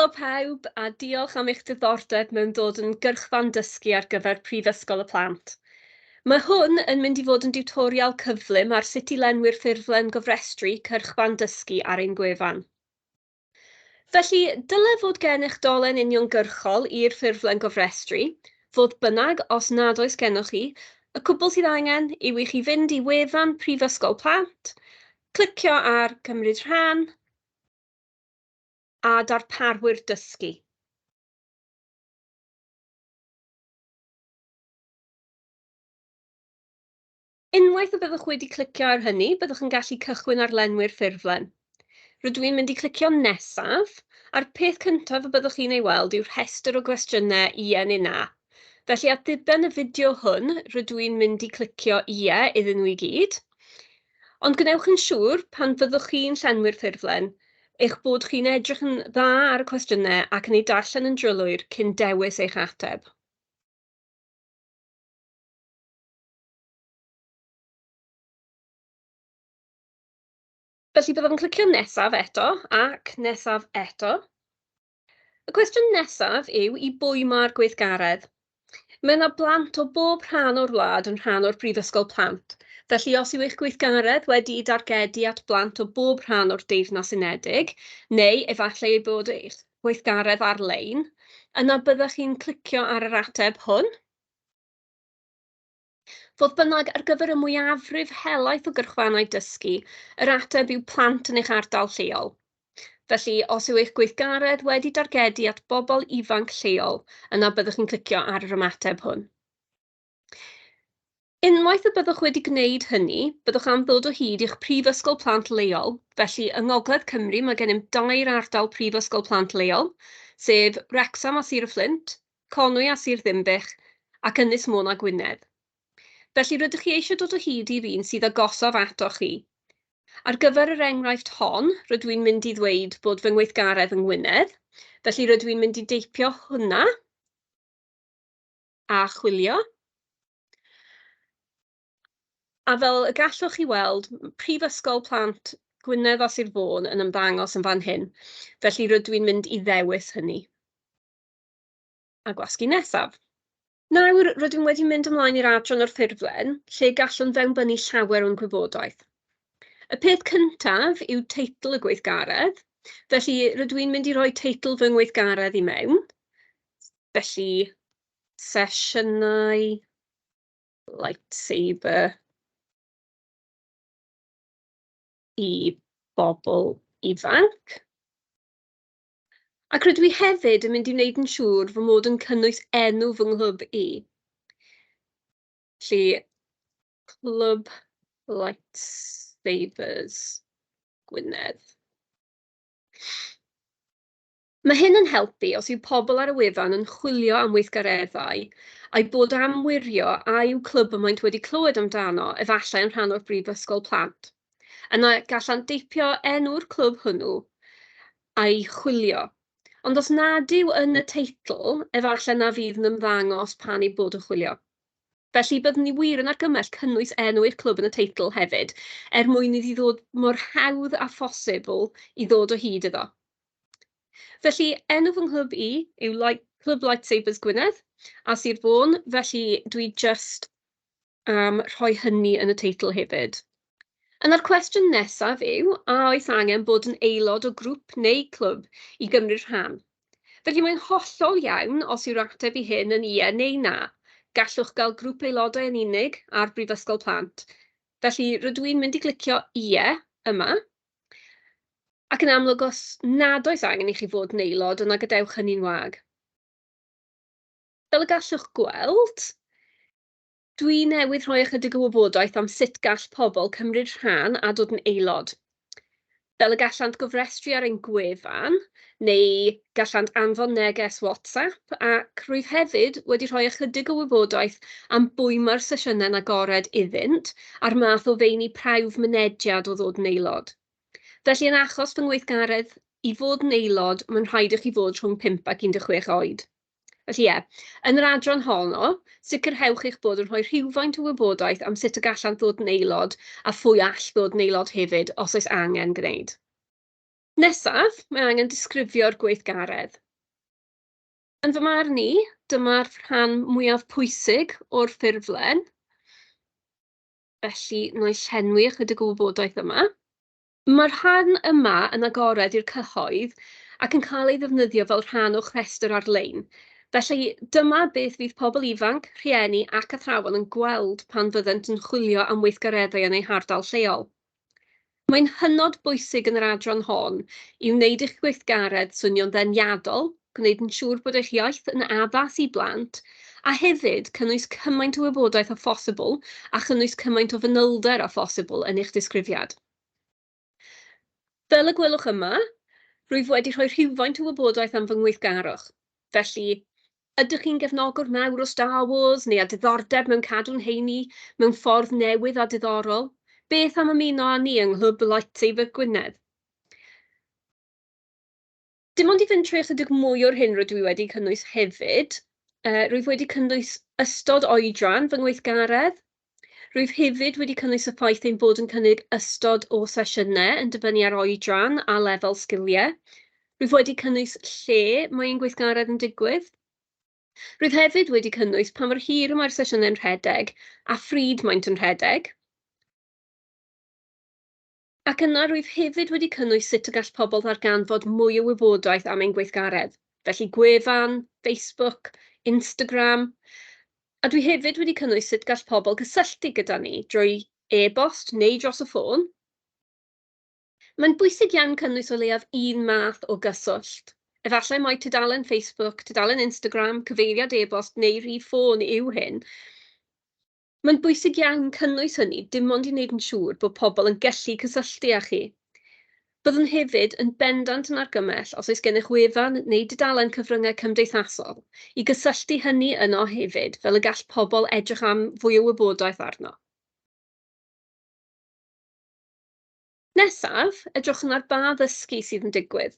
Helo pawb, a diolch am eich diddordeb mewn dod yn gyrchfan dysgu ar gyfer Prifysgol y Plant. Mae hwn yn mynd i fod yn diwtorial cyflym ar sut i lenwi'r ffurflen gofrestru cyrchfan dysgu ar ein gwefan. Felly, dyle fod gennych dolen uniongyrchol i'r ffurflen gofrestru, fodd bynnag, os nad oes gennych chi, y cwbl sydd angen yw i chi fynd i wefan Prifysgol Plant, clicio ar Cymryd Rhan, a darparwyr dysgu. Unwaith y byddwch wedi clicio ar hynny, byddwch yn gallu cychwyn ar lenwi'r ffurflen. Rydw i'n mynd i clicio nesaf, a'r peth cyntaf y byddwch chi'n ei weld yw rhestr o gwestiynau ie neu na. Felly at ddiben y fideo hwn, rydw i'n mynd i clicio ie iddyn nhw i gyd. Ond gwnewch yn siŵr, pan fyddwch chi'n llenwi'r ffurflen, eich bod chi'n edrych yn dda ar y cwestiynau ac yn eu darllen yn drylwyr cyn dewis eich ateb. Felly byddaf yn clicio nesaf eto ac nesaf eto. Y cwestiwn nesaf yw i bwy mae'r gweithgaredd? Mae yna blant o bob rhan o'r wlad yn rhan o'r Brifysgol Plant, felly os yw eich gweithgaredd wedi'i dargedu at blant o bob rhan o'r Deyrnas Unedig, neu efallai ei bod eich gweithgaredd ar-lein, yna byddech chi'n clicio ar yr ateb hwn. Fodd bynnag, ar gyfer y mwyafrif helaeth o gyrchfannau dysgu, yr ateb yw plant yn eich ardal lleol. Felly, os yw eich gweithgaredd wedi dargedu at bobl ifanc lleol, yna byddwch chi'n clicio ar yr ymateb hwn. Unwaith y byddwch wedi gwneud hynny, byddwch am ddod o hyd i'ch prifysgol plant leol. Felly, yng Ngogledd Cymru, mae gennym dair ardal prifysgol plant leol, sef Wrecsam a Sir y Fflint, Conwy a Sir Ddinbych, ac Ynys Môn a Gwynedd. Felly, rydych chi eisiau dod o hyd i'r un sydd agosaf atoch chi. Ar gyfer yr enghraifft hon, rydw i'n mynd i ddweud bod fy ngweithgaredd yng Ngwynedd, felly rydw i'n mynd i deipio hwnna a chwilio. A fel y gallwch chi weld, Prifysgol Plant Gwynedd a Sir Fôn yn ymddangos yn fan hyn, felly rydw i'n mynd i ddewis hynny. A gwasgu nesaf. Nawr, rydym wedi mynd ymlaen i'r adran o'r ffurflen, lle gallwn fewnbynnu llawer o'n gwybodaeth. Y peth cyntaf yw teitl y gweithgaredd, felly rydw i'n mynd i roi teitl fy ngweithgaredd i mewn. Felly, sesiynau lightsaber i bobl ifanc. Ac rydw i hefyd yn mynd i wneud yn siŵr fy mod yn cynnwys enw fy nghlwb i. Felly, Clwb Lightsabers Gwynedd. Mae hyn yn helpu os yw pobl ar y wefan yn chwilio am weithgareddau a'u bod am wirio a yw clwb y maent wedi clywed amdano efallai yn rhan o'r Brifysgol Plant. Yna gallant deipio enw'r clwb hwnnw a'i chwilio. Ond os nad yw yn y teitl, efallai na fydd yn ymddangos pan eu bod yn chwilio. Felly, byddwn ni wir yn argymell cynnwys enw eich clwb yn y teitl hefyd, er mwyn iddi ddod mor hawdd â phosibl i ddod o hyd iddo. Felly, enw fy nghlwb i yw Light, Clwb Lightsabers Gwynedd a Sir Fôn, felly dwi jyst am rhoi hynny yn y teitl hefyd. Yna'r cwestiwn nesaf yw, a oes angen bod yn aelod o grŵp neu clwb i gymryd rhan? Felly mae'n hollol iawn os yw'r ateb i hyn yn ie neu na. Gallwch gael grŵp aelodau yn unig ar Brifysgol Plant. Felly rydw i'n mynd i glicio ie yma. Ac yn amlwg os nad oes angen i chi fod yn aelod, yna gadewch hynny'n wag. Fel y gallwch gweld, Dwi newydd rhoi ychydig o wybodaeth am sut gall pobl cymryd rhan a dod yn aelod. Fel y gallant gofrestru ar ein gwefan, neu gallant anfon neges WhatsApp, ac rwyf hefyd wedi rhoi ychydig o wybodaeth am bwy mae'r sesiynau'n agored iddynt a'r math o feini prawf mynediad o ddod yn aelod. Felly, yn achos fy ngweithgaredd, i fod yn aelod, mae'n rhaid i chi fod rhwng 5 ac 16 oed. Felly ie, yn yr adran honno, sicrhewch eich bod yn rhoi rhywfaint o wybodaeth am sut y gallant ddod yn aelod a phwy all ddod yn aelod hefyd os oes angen gwneud. Nesaf, mae angen disgrifio'r gweithgaredd. Yn fy marn i, dyma'r rhan mwyaf pwysig o'r ffurflen. Felly, wna i llenwi ychydig o wybodaeth yma. Mae'r rhan yma yn agored i'r cyhoedd ac yn cael ei ddefnyddio fel rhan o'ch rhestr ar-lein. Felly, dyma beth fydd pobl ifanc, rhieni ac athrawon yn gweld pan fyddent yn chwilio am weithgareddau yn eu hardal lleol. Mae'n hynod bwysig yn yr adran hon i wneud eich gweithgaredd swnio'n ddeniadol, gwneud yn siŵr bod eich iaith yn addas i blant, a hefyd cynnwys cymaint o wybodaeth â phosibl a chynnwys cymaint o fanylder â phosibl yn eich disgrifiad. Fel y gwelwch yma, rwyf wedi rhoi rhywfaint o wybodaeth am fy ngweithgarwch. Felly, ydych chi'n gefnogwr mawr o Star Wars neu â diddordeb mewn cadw'n heini mewn ffordd newydd a diddorol? Beth am ymuno â ni yng Nghlwb Lightsaber Gwynedd? Dim ond i fynd trwy ychydig mwy o'r hyn rydw i wedi cynnwys hefyd, rwyf wedi cynnwys ystod oedran fy ngweithgaredd. Rwyf hefyd wedi cynnwys y ffaith ein bod yn cynnig ystod o sesiynau yn dibynnu ar oedran a lefel sgiliau. Rwyf wedi cynnwys lle mae ein gweithgaredd yn digwydd. Rwyf hefyd wedi cynnwys pa mor hir y mae'r sesiynau'n rhedeg a phryd maent yn rhedeg. Ac yna rwyf hefyd wedi cynnwys sut y gall pobl ddarganfod mwy o wybodaeth am ein gweithgaredd, felly gwefan, Facebook, Instagram. A dwi hefyd wedi cynnwys sut gall pobl gysylltu gyda ni drwy e-bost neu dros y ffôn. Mae'n bwysig iawn cynnwys o leiaf un math o gyswllt. Efallai mai tudalen Facebook, tudalen Instagram, cyfeiriad e-bost neu rhif ffôn yw hyn. Mae'n bwysig iawn cynnwys hynny, dim ond i wneud yn siŵr bod pobl yn gallu cysylltu â chi. Byddwn hefyd yn bendant yn argymell, os oes gennych wefan neu dudalen cyfryngau cymdeithasol, i gysylltu hynny yno hefyd, fel y gall pobl edrych am fwy o wybodaeth arno. Nesaf, edrychwn ar ba ddysgu sydd yn digwydd.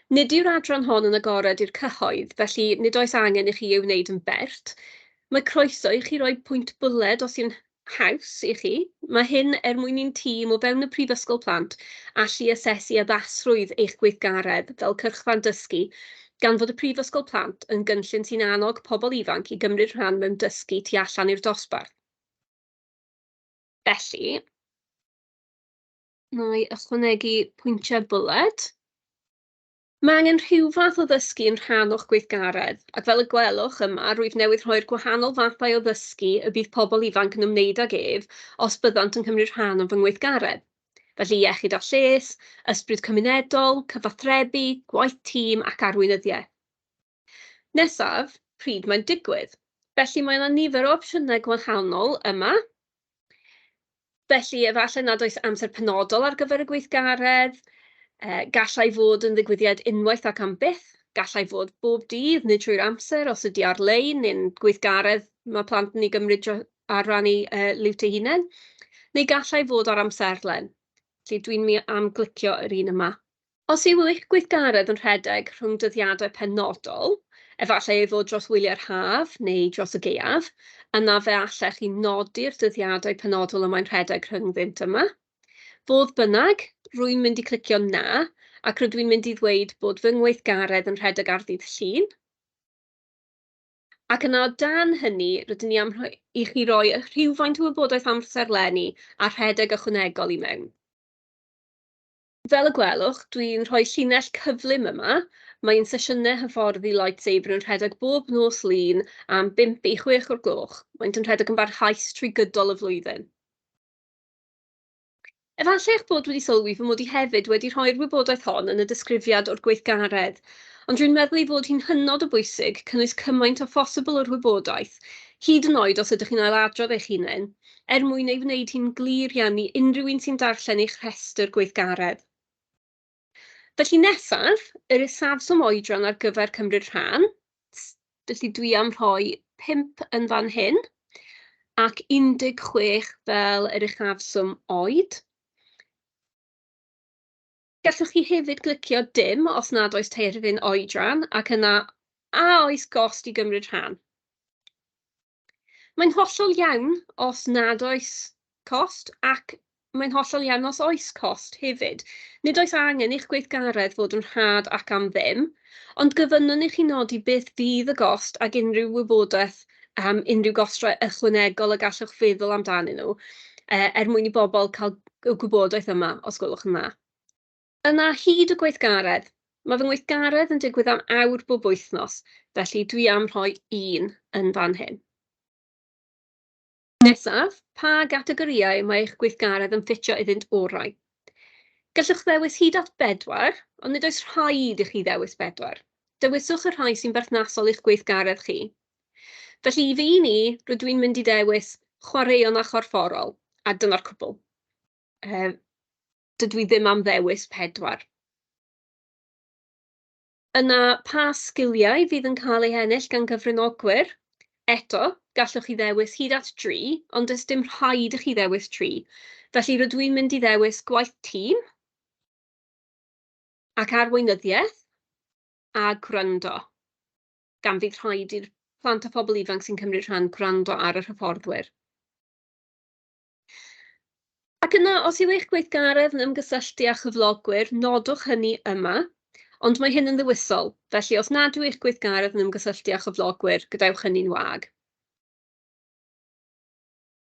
Nid yw'r adran hon yn agored i'r cyhoedd, felly nid oes angen i chi ei wneud yn bert. Mae croeso i chi roi pwynt bwled os yw'n haws i chi. Mae hyn er mwyn i'n tîm o fewn y Prifysgol Plant allu asesu addasrwydd eich gweithgaredd fel cyrchfan dysgu, gan fod y Prifysgol Plant yn gynllun sy'n annog pobl ifanc i gymryd rhan mewn dysgu tu allan i'r dosbarth. Felly, wna i ychwanegu pwyntiau bwled. Mae angen rhyw fath o ddysgu yn rhan o'ch gweithgaredd, ac fel y gwelwch yma, rwyf newydd rhoi'r gwahanol fathau o ddysgu y bydd pobl ifanc yn ymwneud ag ef os byddant yn cymryd rhan yn fy ngweithgaredd. Felly iechyd a lles, ysbryd cymunedol, cyfathrebu, gwaith tîm ac arweinyddiaeth. Nesaf, pryd mae'n digwydd. Felly mae yna nifer o opsiynau gwahanol yma. Felly efallai nad oes amser penodol ar gyfer y gweithgaredd, gallai fod yn ddigwyddiad unwaith ac am byth, gallai fod bob dydd neu trwy'r amser os ydy ar-lein neu'n gweithgaredd mae plant yn ei gymryd ar ran eu liwt eu hunain, neu gallai fod ar amserlen. Felly dwi'n mynd am glicio yr un yma. Os yw eich gweithgaredd yn rhedeg rhwng dyddiadau penodol, efallai ei fod dros wyliau'r haf neu dros y gaeaf, yna fe allech chi nodi'r dyddiadau penodol y mae'n rhedeg rhyngddynt yma. Fodd bynnag, rwy'n mynd i clicio na, ac rydw i'n mynd i ddweud bod fy ngweithgaredd yn rhedeg ar ddydd Llun. Ac yna o dan hynny, rydyn ni am rhoi, i chi roi rhywfaint o wybodaeth amserlenni a rhedeg ychwanegol i mewn. Fel y gwelwch, dwi'n rhoi llinell cyflym yma. Mae'n sesiynau hyfforddi lightsaber yn rhedeg bob nos Lun am 5 i 6 o'r gloch. Maent yn rhedeg yn barhaus trwy gydol y flwyddyn. Efallai eich bod wedi sylwi fy mod i hefyd wedi rhoi'r wybodaeth hon yn y disgrifiad o'r gweithgaredd, ond rwy'n meddwl ei fod hi'n hynod o bwysig cynnwys cymaint â phosibl o'r wybodaeth, hyd yn oed os ydych chi'n ailadrodd eich hunain, er mwyn ei wneud hi'n glir iawn i unrhyw un sy'n darllen eich rhestr gweithgaredd. Felly nesaf, yr isafswm oedran ar gyfer cymryd rhan, felly dwi am rhoi 5 yn fan hyn, ac 16 fel yr uchafswm oed. Gallwch chi hefyd glicio dim os nad oes terfyn oedran, ac yna a oes gost i gymryd rhan. Mae'n hollol iawn os nad oes cost, ac Mae'n hollol iawn os oes cost hefyd. Nid oes angen i'ch gweithgaredd fod yn rhad ac am ddim, ond gofynnwn i chi nodi beth fydd y gost ac unrhyw wybodaeth am unrhyw gostau ychwanegol y gallwch feddwl amdanyn nhw, er mwyn i bobl cael y gwybodaeth yma, os gwelwch yn dda. Yna hyd y gweithgaredd. Mae fy ngweithgaredd yn digwydd am awr bob wythnos, felly dwi am rhoi 1 yn fan hyn. Nesaf, pa gategorïau mae eich gweithgaredd yn ffitio iddynt orau? Gallwch ddewis hyd at 4, ond nid oes rhaid i chi ddewis 4. Dewiswch y rhai sy'n berthnasol i'ch gweithgaredd chi. Felly i fi ni, rydw i'n mynd i ddewis chwaraeon a chorfforol, a dyna'r cwbl. Dydw i ddim am ddewis 4. Yna, pa sgiliau fydd yn cael eu hennill gan gyfranogwyr? Eto, gallwch chi ddewis hyd at 3, ond does dim rhaid i chi ddewis 3. Felly rydw i'n mynd i ddewis gwaith tîm ac arweinyddiaeth a gwrando, gan fydd rhaid i'r plant a phobl ifanc sy'n cymryd rhan gwrando ar yr hyfforddwyr. Ac yna, os yw eich gweithgaredd yn ymgysylltu â chyflogwyr, nodwch hynny yma, ond mae hyn yn ddewisol, felly os nad yw eich gweithgaredd yn ymgysylltu â chyflogwyr, gadewch hynny'n wag.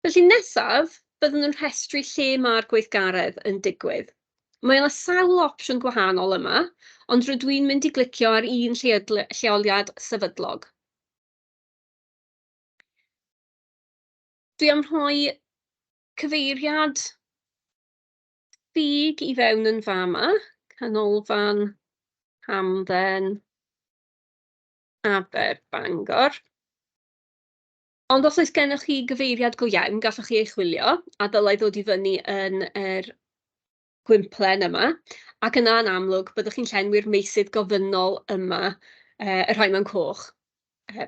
Felly nesaf, byddwn yn rhestru lle mae'r gweithgaredd yn digwydd. Mae yna sawl opsiwn gwahanol yma, ond rydw i'n mynd i glicio ar un lleoliad sefydlog. Dwi am rhoi cyfeiriad ffug i fewn yn fama, Canolfan Hamdden Aber Bangor. Ond os oes gennych chi gyfeiriad go iawn, gallwch chi ei chwilio, a dylai ddod i fyny yn yr gwymplen yma. Ac yna, yn amlwg, byddwch chi'n llenwi'r meysydd gofynnol yma, y rhai mewn coch.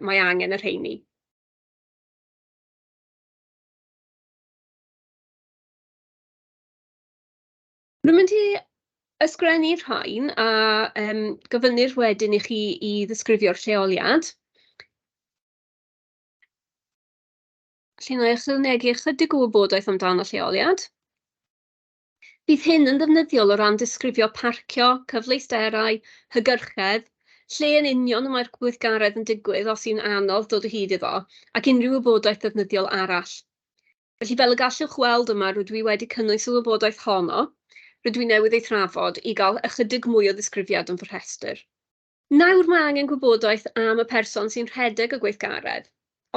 Mae angen y rheini. Rwy'n mynd i ysgrifennu rhain a gofynnir wedyn i chi i ddisgrifio'r lleoliad. Felly, wna i ychwanegu ychydig o wybodaeth amdano lleoliad. Bydd hyn yn ddefnyddiol o ran disgrifio parcio, cyfleusterau, hygyrchedd, lle yn union y mae'r gweithgaredd yn digwydd os yw'n anodd dod o hyd iddo, ac unrhyw wybodaeth ddefnyddiol arall. Felly, fel y gallwch weld yma, rydw i wedi cynnwys y wybodaeth honno, rydw i newydd ei thrafod, i gael ychydig mwy o ddisgrifiad yn fy rhestr. Nawr mae angen gwybodaeth am y person sy'n rhedeg y gweithgaredd.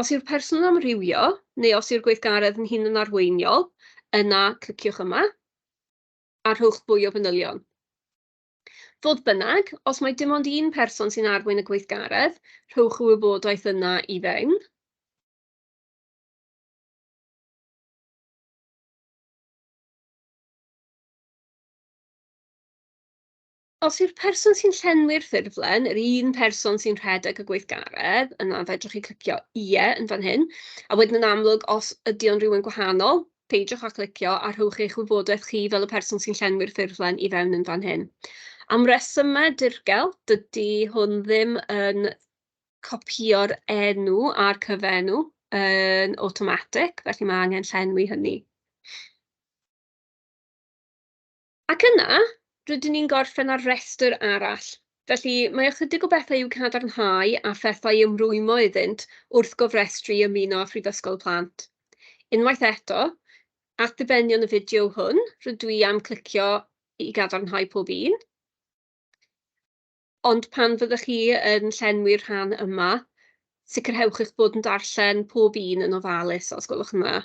Os yw'r person yn amrywio, neu os yw'r gweithgaredd yn hunanarweiniol, yna cliciwch yma a rhowch fwy o fanylion. Fodd bynnag, os mae dim ond un person sy'n arwain y gweithgaredd, rhowch y wybodaeth yna i fewn. Os yw'r person sy'n llenwi'r ffurflen, yr un person sy'n rhedeg y gweithgaredd, yna fedrwch chi clicio ie yn fan hyn. A wedyn yn amlwg, os ydy o'n rhywun gwahanol, peidiwch â clicio a rhowch eich wybodaeth chi fel y person sy'n llenwi'r ffurflen i fewn yn fan hyn. Am resymau dirgel, dydy hwn ddim yn copïo'r enw a'r cyfenw yn awtomatig, felly mae angen llenwi hynny. Ac yna, rydyn ni'n gorffen ar restr arall. Felly, mae ychydig o bethau i'w cadarnhau a phethau i ymrwymo iddynt wrth gofrestru i ymuno â Phrifysgol Plant. Unwaith eto, at ddibenion y fideo hwn, rydw i am clicio i gadarnhau pob un. Ond pan fyddwch chi yn llenwi'r rhan yma, sicrhewch eich bod yn darllen pob un yn ofalus, os gwelwch yn dda.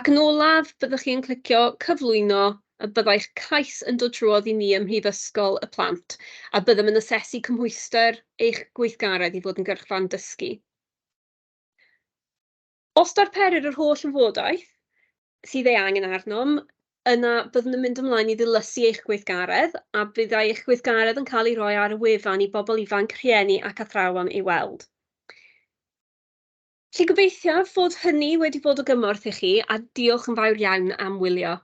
Ac yn olaf, byddwch chi'n clicio cyflwyno a byddai'ch cais yn dod trwodd i ni ym Mhrifysgol y Plant, a byddem yn asesu cymhwyster eich gweithgaredd i fod yn gyrchfan dysgu. Os darperir yr holl wybodaeth sydd ei angen arnom, yna byddwn yn mynd ymlaen i ddilysu eich gweithgaredd, a byddai eich gweithgaredd yn cael ei roi ar y wefan i bobl ifanc, rhieni ac athrawon ei weld. Felly gobeithio fod hynny wedi bod o gymorth i chi, a diolch yn fawr iawn am wylio.